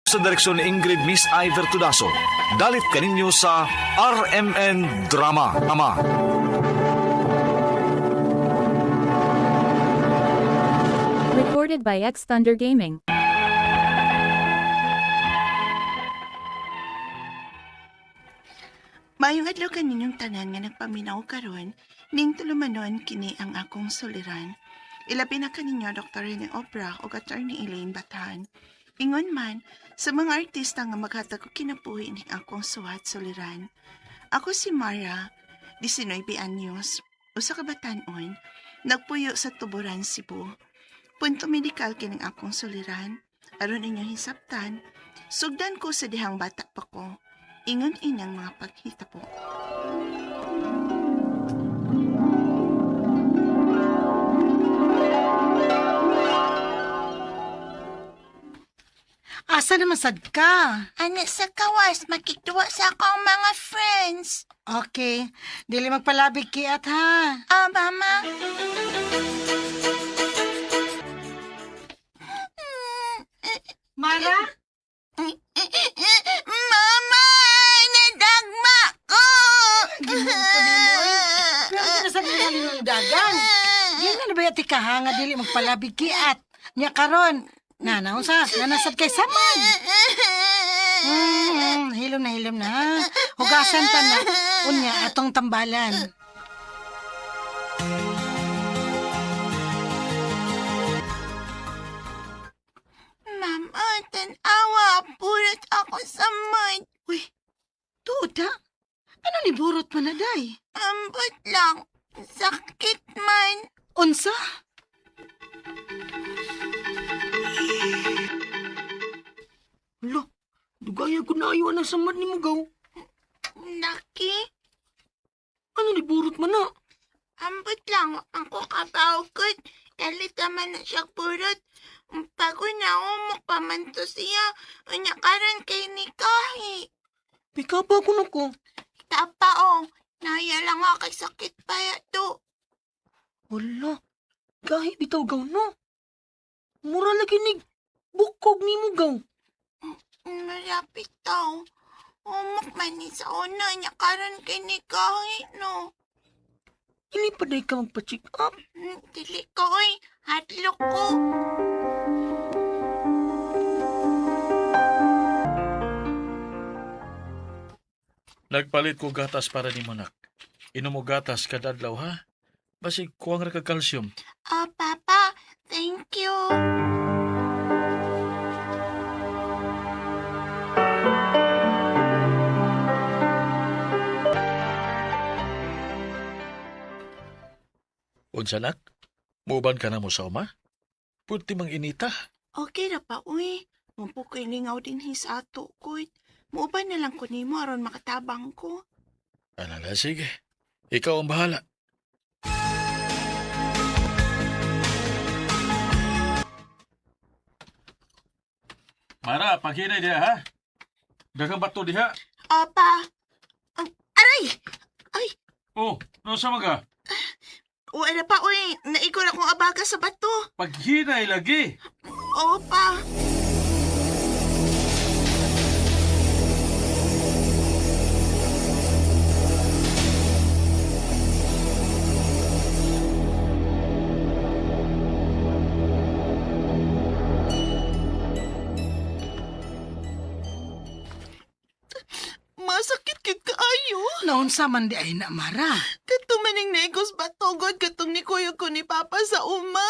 Sa direksyon ni Ingrid Miss Iver Tudaso. Dalit kaninyo sa RMN Drama. Ama. Recorded by X Thunder Gaming. Maayong adlaw kaninyong tanan nga nagpaminaw karon, ning tulumanon kini ang akong suliran. Ilabi na kaninyo Dr. Rene Obra ug Attorney Elaine Batan. Ingon man sa mga artista nga maghatag og kinabuhi ning akong suwat suliran. Ako si Mara, 19 anyos, usa ka batan-on, nagpuyo sa Tuburan, Cebu. Punto medikal kining akong suliran. Aron inyong hisabtan, sugdan ko sa dihang bata pa ko. Ingon inang mga paghitabo. Asa naman sad ka? Ana sa kawas, makikduwa sa akong mga friends. Okay, dili magpalabig kiat ha. Ah, mama. Mara? Mama, nadagma ko. Ginoo ko nimo, eh. Pero sinasabi nga nila dagan. Di na na ba yati ka ha nga dili magpalabig kiat? Nya karon, nana unsa? Nanasad kay samad. Hilom na hilom na ha. Hugasan ta na. Unya atong tambalan. Mama, tanawa, purot ako sa mud. Uy, tuod ha? Ano ni burot man na day? Ambot lang, sakit man. Unsa? Hala, dugaya ko na ayo ang samad ni Mugaw. Naki, Ano ni burot man na? ambot lang, ako kabawkot. Kalit naman na siya purot. Pag na umok pa man to siya, unya karon kay ni Kahi. Pika pa ako nako. Tapa o, naya lang ako kay sakit pa yato. Wala, gahi bitaw gaw no. Mura lagi ni bukog ni Mugaw. Malapit daw. Umok man ni sa una, niya karon kay ni Kahi, no. Ili pa day ka magpa-check up. Dili ko, oy. Hadlok ko. Nagpalit ko gatas para ni Monak. Inom mo gatas kada adlaw ha? Basig kuwang ra ka calcium. Oh, Papa, thank you. Unsa nak? Muban ka na mo sa uma? Pwede mang inita. Okay ra pa, uy. Mampo ko'y lingaw din hi sa ato, koy. Muuban na lang ko nimo aron makatabang ko. Alala, sige. Ikaw ang bahala. Mara, paghinay diha ha. Daghang bato diha. Opa. Ang aray! Ay, Oh, no sa maga. wala pa, uy. Naikol akong abaga sa bato. Paghinay lagi. Opa. Masakit kid kaayo. Naunsa man di ay na Mara. Kato maning negos batugod katong ni kuya ko ni Papa sa uma.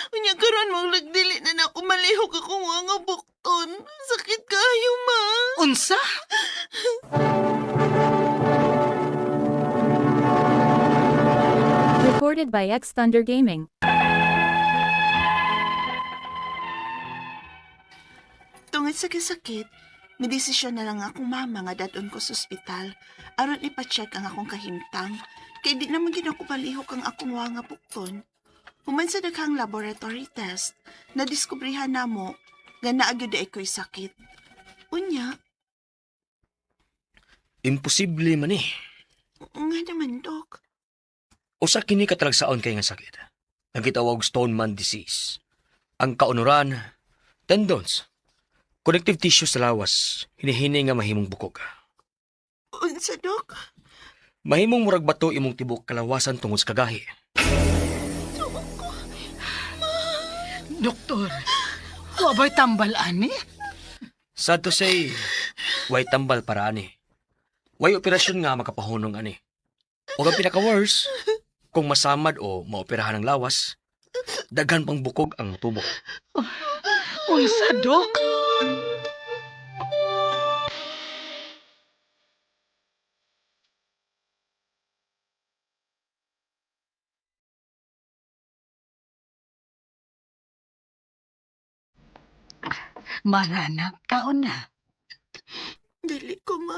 Unya karon mong nagdili na nako malihok akong mga bukton. Sakit kayo, ma. Unsa? Recorded by X Thunder Gaming. Tungod sa kasakit, medesisyon na lang akong mama nga dadon ko sa ospital aron ipa-check ang akong kahimtang kay di naman gid ako malihok ang akong wanga bukton. Human sa daghang laboratory test, nadiskubrihan namo nga naa gyud ay ko'y sakit. Unya, Imposible man eh. nga naman, Dok. Usa kini katalagsaon kay nga sakit. Ang gitawag stone man disease. Ang kaunuran, tendons. Connective tissue sa lawas, hinihini nga mahimong bukog. Unsa, Dok? Mahimong murag bato imong tibok kalawasan tungod sa kagahi. Doktor, wa ba'y tambal ani? Sad to say, way tambal para ani. Way operasyon nga makapahunong ani. O ang pinaka-worse, kung masamad o maoperahan ang lawas, daghan pang bukog ang tubo. Unsa, Dok? Maranak, kaon na. Dili ko, ma.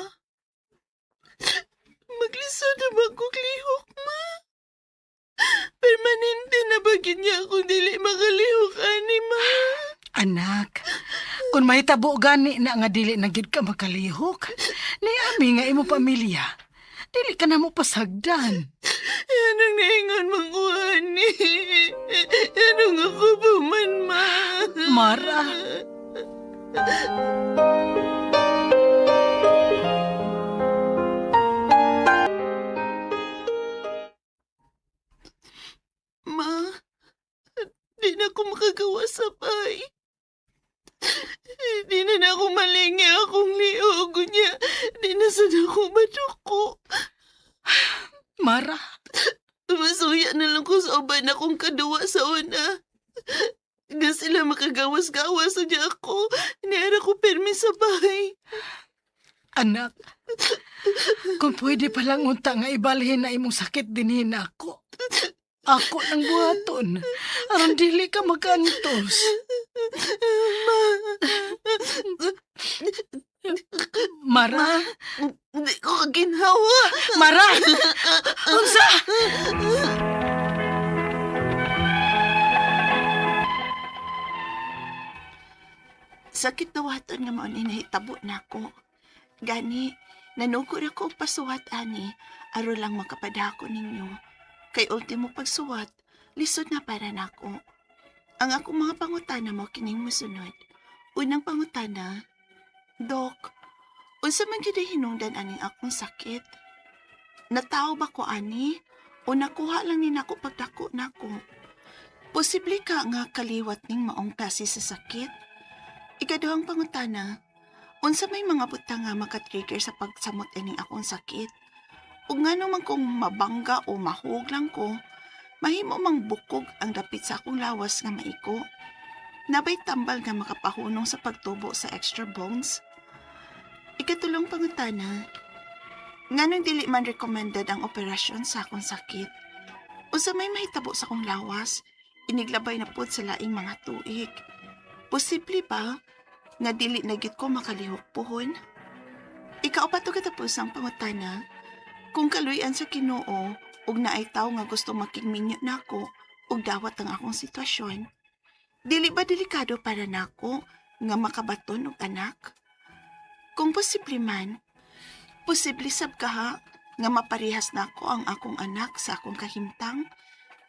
Maglisod na ba kong lihok, ma? Permanente na ba niya akong dili makalihok, ani, ma? Anak, kung mahitabo gani na nga dili na gid ka makalihok, ni ami nga imo pamilya, dili ka na mo pasagdan. Anong naingon mong kuha, ani? Anong ako pa man, ma? Mara. Ma, di na ako makagawa sa bahay. Di na na ako malingi akong liog niya. Di na sad ako maduko. Mara, Masuya na lang ko sa uban akong kaduwa sa una. Nga sila makagawas-gawas sa niya ako. Niara ko permi sa bahay. Anak, kung pwede palang unta nga ibalhin na imong sakit dinhin ako. Ako nang buhaton. Aron dili ka makantos. Ma, Mara, di ko kaginhawa. Mara! Unsa? Sakit dawaton nga mao ni nahitabo nako. Gani, nanugor ako og pasuwat ani aron lang makapadako ninyo. Kay ultimo pagsuwat, lisod na para nako. Ang akong mga pangutana mo kining mosunod. Unang pangutana, Dok, unsa man gyud ay hinungdan aning akong sakit? Natawo ba ko ani o nakuha lang ni nako pagdako nako? Posible ka nga kaliwat ning maong klase sa sakit? Ikaduhang pangutana, unsa may mga butang nga makatrigger sa pagsamot ining akong sakit? Ug ngano man kung mabangga o mahug lang ko, mahimo mang bukog ang dapit sa akong lawas nga maiko. Nabay tambal nga makapahunong sa pagtubo sa extra bones? Ikatulong pangutana, nganong dili man recommended ang operasyon sa akong sakit? Unsa may mahitabo sa akong lawas, iniglabay na pud sa laing mga tuig. Posible ba nga dili na gid ko makalihok puhon? Ikaupat ug katapos ang pangutana, kung kaluy-an sa Kinoo ug naay tawo nga gusto makigminyo nako ug dawat ang akong sitwasyon, dili ba delikado para nako nga makabaton og anak? Kung posible man, posible sab kaha nga maparehas nako ang akong anak sa akong kahimtang,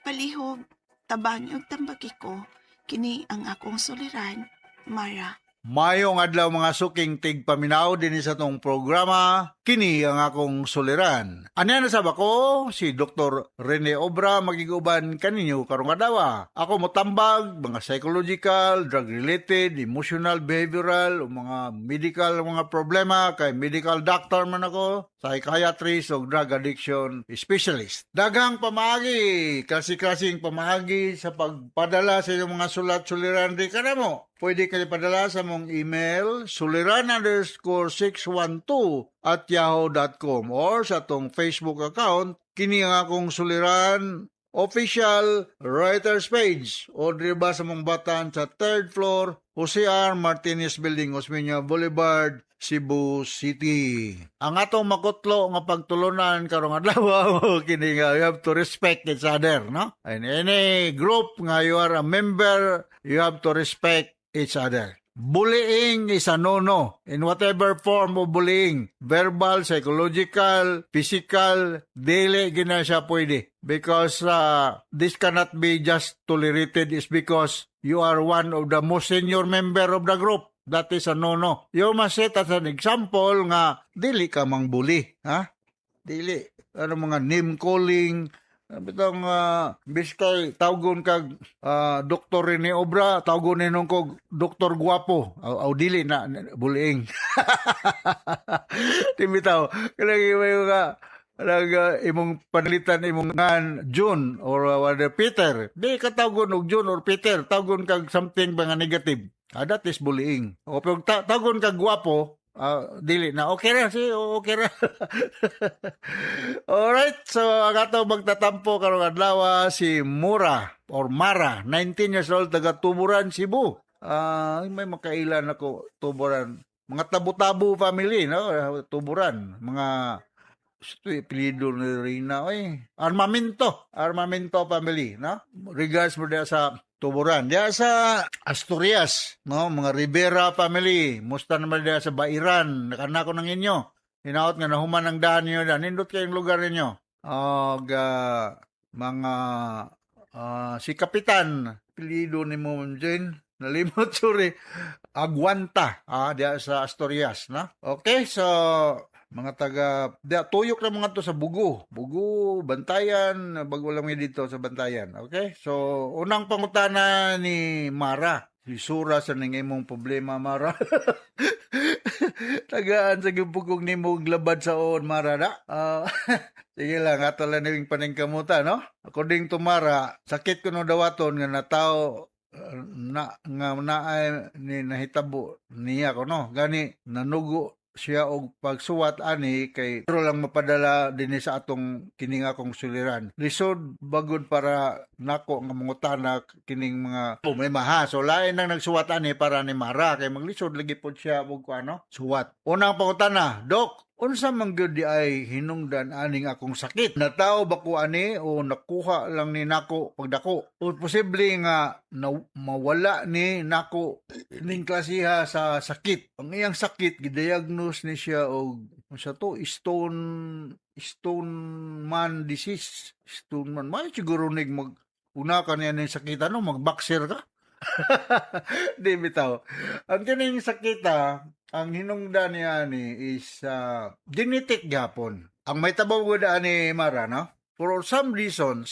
palihog, tabangi ug tambagi ko, kini ang akong suliran, Mara. Mayong adlaw mga suking tigpaminaw dinhi sa tong programa, kini ang akong suliran. Anya na sab ako, si Dr. Rene Obra magiguban kaninyo karong adlaw. Ako motambag mga psychological, drug-related, emotional, behavioral, o mga medical mga problema kay medical doctor man ako, psychiatrist o drug addiction specialist. Daghang pamaagi, klase-klaseng pamaagi sa pagpadala sa inyong mga sulat suliran di kanamo. Pwede kayo padala sa mong email suliran_612@yahoo.com or sa atong Facebook account kini ang akong suliran official writers page o di ba sa mong batan sa third floor Jose R. Martinez Building, Osmeña Boulevard, Cebu City. Ang atong makutlo nga pagtulunan karong adlaw kini nga you have to respect each other, no? In any group nga you are a member, you have to respect each other. Bullying is a no-no in whatever form of bullying. Verbal, psychological, physical, dili gina siya pwede. Because this cannot be just tolerated is because you are one of the most senior member of the group. That is a no-no. You must set as an example nga dili ka mang-bully, ha? Dili. Ano mga name calling, bitong biskay tawgon kag Dr. Rene Obra, tawgon ninong kog Dr. Guapo. Aw, aw dili na bullying. Di bitaw. Kailangan may mga nag imong panalitan imong ngan June or whether Peter. Di ka tawgon og June or Peter, tawgon kag something ba nga negative. Ah, that is bullying. O pero tawgon kag guwapo, dili na. Okay ra si, okay ra. Alright, so ang ato magtatampo karong adlaw si Mura or Mara, 19 years old, taga Tuburan, Cebu. Ah, may makailan ako Tuburan. Mga tabo-tabo family, no? Tuburan, mga ito apelyido ni Rina, oy. Armamento, Armamento family, no? Regards mo diya sa Tuburan. Diya sa Asturias, no? Mga Rivera family. Musta naman diya sa Bairan. Nakanako ng inyo. Hinaot nga nahuman ang daan niyo da. Nindot kayong lugar ninyo. Og mga si Kapitan, apelyido ni mo, Ma'am Jane. Nalimot, sorry. Aguanta, diya sa Asturias, no? Okay, so mga taga diya, tuyok na mga to sa Bugo. Bugo, Bantayan, bago lang may dito sa Bantayan. Okay? So, unang pangutana ni Mara. Isura sa ning imong problema, Mara. Tagaan sa gipugong nimo og labad sa on, Mara na. Sige lang, ato lang ning paningkamuta, no? According to Mara, sakit kuno dawaton nga natao na nga naay ni nahitabo niya kuno. Gani nanugo siya og pagsuwat ani kay pero lang mapadala dinhi sa atong kining akong suliran. Lisod bagod para nako nga mangutana kining mga problema ha. So lain nang nagsuwat ani para ni Mara kay maglisod lagi pod siya og ano, suwat. Unang pangutana, Dok, unsa man gyud di ay hinungdan aning akong sakit? Natao ba ko ani o nakuha lang ni nako pagdako? O posible nga na, mawala ni nako ning klasiha sa sakit. Ang iyang sakit gidiagnose ni siya og unsa to, stone man disease. Stone man may siguro nig mag una ka niya ning sakit ano, magboxer ka. Di bitaw. Ang kining sakita, ang hinungdan niya ni is genetic gyapon. Ang may tabaw gud ani Mara, no? For some reasons,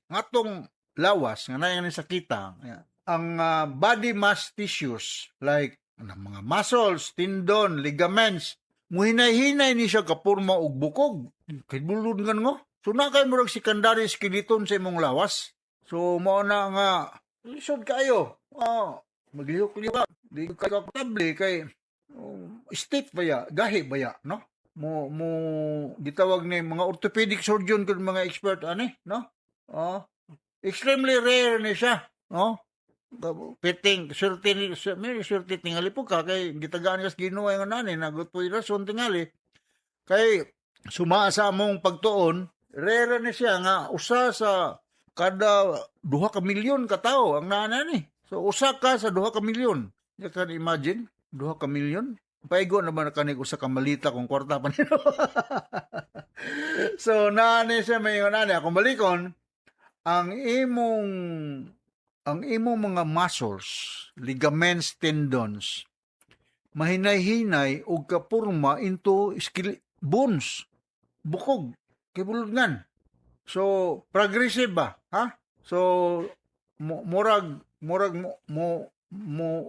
ngatong lawas nga naa ni sakita, ang body mass tissues like ang mga muscles, tendon, ligaments, muhinay-hinay ni siya kapurma og bukog. Kay bulod nga ngo. So na kay murag secondary skeleton sa imong lawas. So mao na nga lisod kaayo. Maglihok-lihok ka. Di ka komportable kay oh, stiff ba ya, gahi ba ya, no? Mo gitawag ni mga orthopedic surgeon kun mga expert ani, no? Oh, extremely rare ni siya, no? Piting, swerte ni may swerte tingali po ka kay gitagaan kas Ginoo nga nani nagot po rason tingali. Kay sumaa sa among pagtuon, rare ni siya nga usa sa kada 2 ka milyon ka tawo ang naa ni. So usa ka sa 2 ka milyon. You can imagine, 2 ka milyon. Paigo naman na kanig usa ka malita kung kwarta pa nino. So naani siya may nani akong balikon ang imong mga muscles, ligaments, tendons mahinay-hinay og kapurma into bones, bukog, kay bulungan. So progressive ba, ha? So murag mo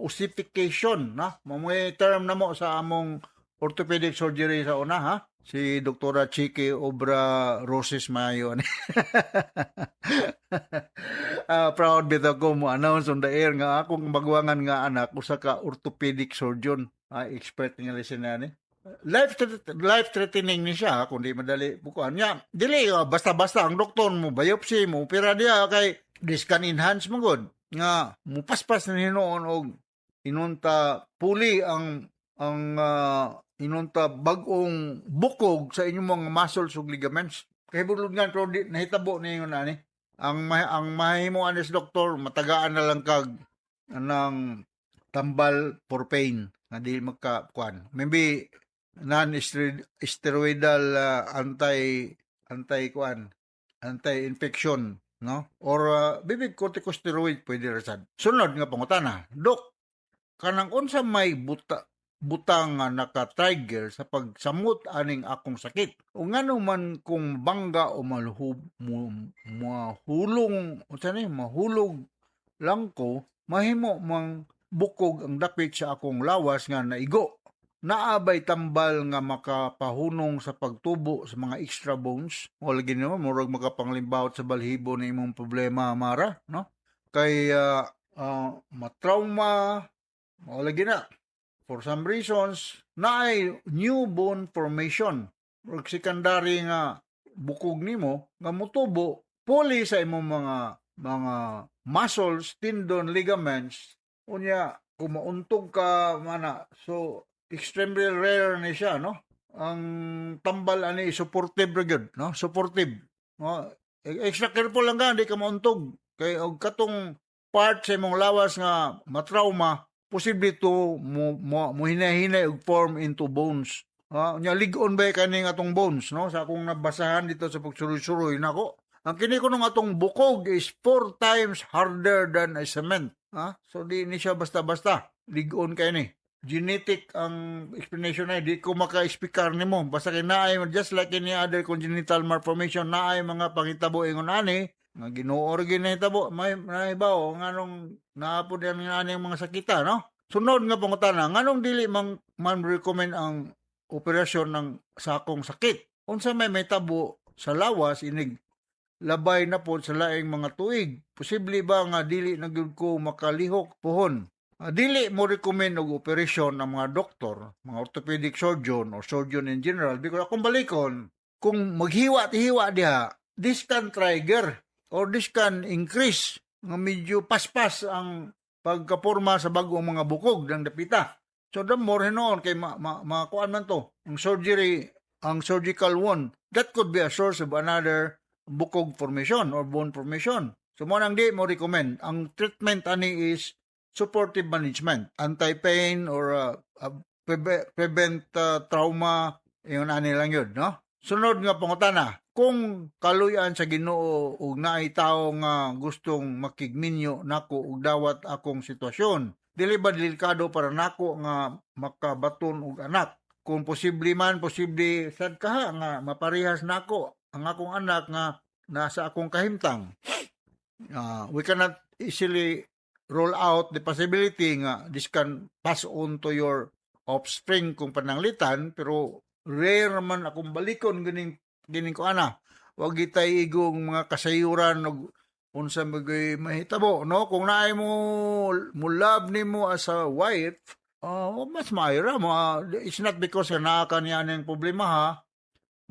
ossification na mo may term na mo sa among orthopedic surgery sa una ha. Si Doktora Chiki Obra Roses Mayo ani. Proud bitaw ko mo announce on the air nga akong magwangan nga anak usa ka orthopedic surgeon. Expert nga listen ani. Life threatening ni siya kung di madali bukuan niya. Dili basta-basta ang doktor mo biopsy mo opera diya kay this can enhance mo gud nga mupaspas na hinuon og inunta puli ang inunta bag-ong bukog sa inyong mga muscles ug ligaments. Kay bulod nga pero di, nahitabo ni ingon ani. Ang mahimo anis doktor matagaan na lang kag anang tambal for pain nga di magka kuan. Maybe non-steroidal anti anti kuan, anti-infection, no, or bibig corticosteroid pwede ra sad. Sunod nga pangutana, Dok, Kanang unsa may butang nga naka-trigger sa pagsamot aning akong sakit. O ngano man kung bangga o mahulong, unsa ni, mahulog lang ko, mahimo mang bukog ang dapit sa akong lawas nga naigo. Naabay tambal nga makapahunong sa pagtubo sa mga extra bones. O lagi nimo murag makapanglimbawot sa balhibo na imong problema, Mara, no? Kay matrauma, o lagi na. For some reasons, naay new bone formation. Murag secondary nga bukog nimo nga motubo puli sa imong mga muscles, tendon, ligaments. Unya kung mauntog ka mana, so extremely rare ni siya, no? Ang tambal ani supportive ra gyud, no? Supportive. No? Extra careful lang ka, hindi ka mauntog. Kay og katong part sa imong lawas nga matrauma, posible to mo hinay-hinay og form into bones. Ah, nya lig-on ba kaning atong bones, no? Sa akong nabasahan dito sa pagsuroy-suroy nako. Ang kini ko nung atong bukog is four times harder than a cement. Ha? So di ni siya basta-basta. Lig-on kay ni. Genetic ang explanation na di ko maka-speaker nimo. Basta kay naay just like any other congenital malformation, naay mga pangitabo ingon ani nga Ginoo ra gyud nahitabo, may nahibaw nganong naapod yan nga ani ang mga sakita, no? Sunod nga pangutana, nganong dili man man recommend ang operasyon ng sa akong sakit? Unsa may mahitabo sa lawas inig labay na po sa laing mga tuig? Posible ba nga dili na gyud ko makalihok puhon? Dili mo recommend og operasyon ng mga doktor, mga orthopedic surgeon or surgeon in general, because akong balikon, kung maghiwa-hiwa diha, this can trigger or this can increase nga medyo paspas ang pagkaporma sa bagong mga bukog ng dapita. So the more hinuon kay ma, ma, makuan man to. Ang surgery, ang surgical wound, that could be a source of another bukog formation or bone formation. So mo nang di mo recommend. Ang treatment ani is supportive management, anti-pain or prevent trauma, yun ani lang yun, no? Sunod nga pangutana, kung kaluyan sa Ginoo ug naay tawo nga gustong makigminyo nako ug dawat akong sitwasyon, dili ba delikado para nako nga makabaton og anak? Kung posible man, posible sad kaha nga maparehas nako ang akong anak nga nasa akong kahimtang. We cannot easily roll out the possibility nga this can pass on to your offspring kung pananglitan, pero rare man akong balikon ganing gining ko ana. Wag gitay igong mga kasayuran og unsa magay mahitabo, no? Kung naay mo love nimo as a wife, mas maayo ra mo. It's not because nga naa ka niya ning problema ha,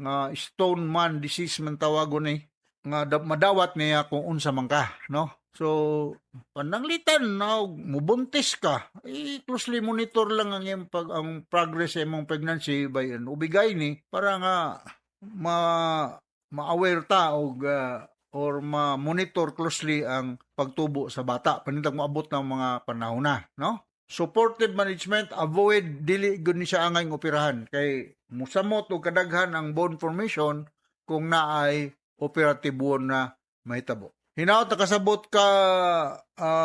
nga stone man disease man tawagon ni nga madawat niya kung unsa man ka, no? So pananglitan na mubuntis ka, eh, closely monitor lang ang iyong pag ang progress sa imong pregnancy by an OB-GYN para nga ma ma-aware ta og or ma-monitor closely ang pagtubo sa bata panintag moabot ng mga panahon na, no? Supportive management, avoid, dili gud ni siya angay operahan kay musamot og kadaghan ang bone formation kung naay operative wound na mahitabo. Hinaot nakasabot ka,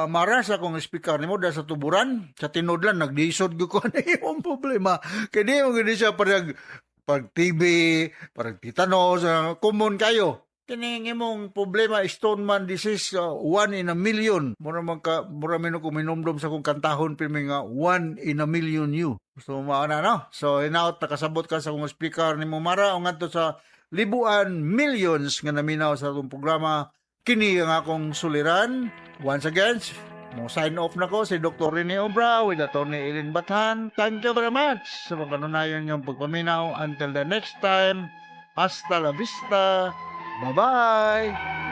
Mara, sa akong speaker nimo dahil sa tuburan sa tinudlan naglisod gyud ko na imong problema kay di mo gid siya parang pag TB, parang tetanus, common kayo. Kining imong problema, Stoneman disease, one in a million. Mura man ka, mura man ko minumdum sa akong kantahon pirmi nga one in a million you. So maana, no. So hinaot nakasabot ka sa akong speaker nimo, Mara, o ngadto sa libuan millions nga naminaw sa atong programa kini ang akong suliran. Once again, mo sign off na ko si Dr. Rene Obra with Attorney Eileen Bathan. Thank you very much sa mga kanunayan niyong pagpaminaw. Until the next time, hasta la vista. Bye-bye!